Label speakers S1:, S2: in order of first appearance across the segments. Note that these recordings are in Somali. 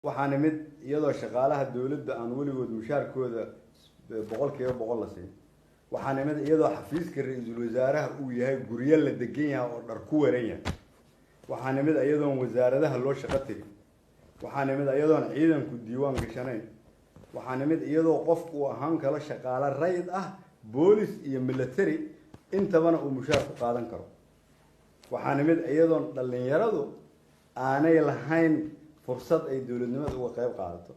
S1: Waxaa nimid iyadoo shaqaalaha dowladda aan weligood mushaarkooda 100% la siin. Waxaa nimid iyadoo xafiiska ra-iisul wasaaraha uu yahay guryo la degan yahay oo dhar ku waran yahay. Waxaa nimid iyadoon wasaaradaha loo shaqo tegin. Waxaa nimid iyadoon ciidanku diiwaan gashanayn. Waxaa nimid iyadoo qofku uu ahaan karo shaqaalo rayid ah, boolis iyo military intabana uu mushaar ku qaadan karo. Waxaa nimid iyadoon dhallinyaradu aanay lahayn fursad ay dowladnimada uga qayb qaadato.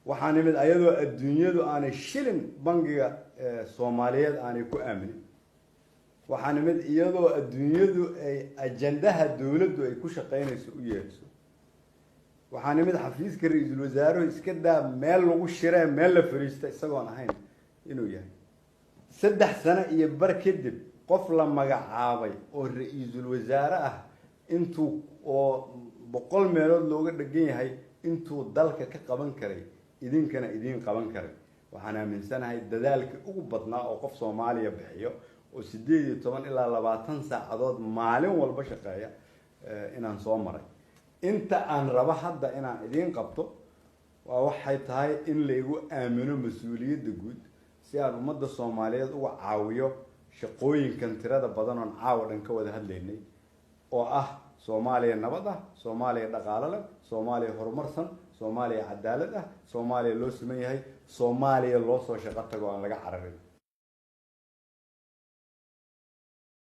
S1: Waxaa nimid ayadoo adduunyadu aanay shilin bangiga Soomaaliyeed aanay ku aaminin. Waxaa nimid iyadoo adduunyadu ay ajandaha dowladdu ay ku shaqaynayso u yeedhso. Waxaa nimid xafiiska ra-iisul wasaaruhu iska daa meel lagu shiree, meel la fariista isagoon ahayn inuu yahay. 3 sano iyo bar kadib, qof la magacaabay oo ra-iisul wasaare ah intuu oo 100 meelood looga dhegan yahay intuu dalka ka qaban karay, idinkana idiin qaban karay. Waxaan aaminsanahay dadaalkii ugu badnaa oo qof Soomaaliya bixiyo oo 18 ilaa 20 saacadood maalin walba shaqeeya inaan soo maray. Inta aan rabo hadda inaan idiin qabto waa waxay tahay in laygu aamino mas-uuliyadda guud si aan ummadda Soomaaliyeed uga caawiyo shaqooyinkan tirada badan oon caawa dhan ka wada hadlaynay, oo ah Soomaaliya nabad ah, Soomaaliya dhaqaalo leh, Soomaaliya horumarsan, Soomaaliya cadaalad ah, Soomaaliya loo siman yahay, Soomaaliya loo soo shaqo tago aan laga cararin.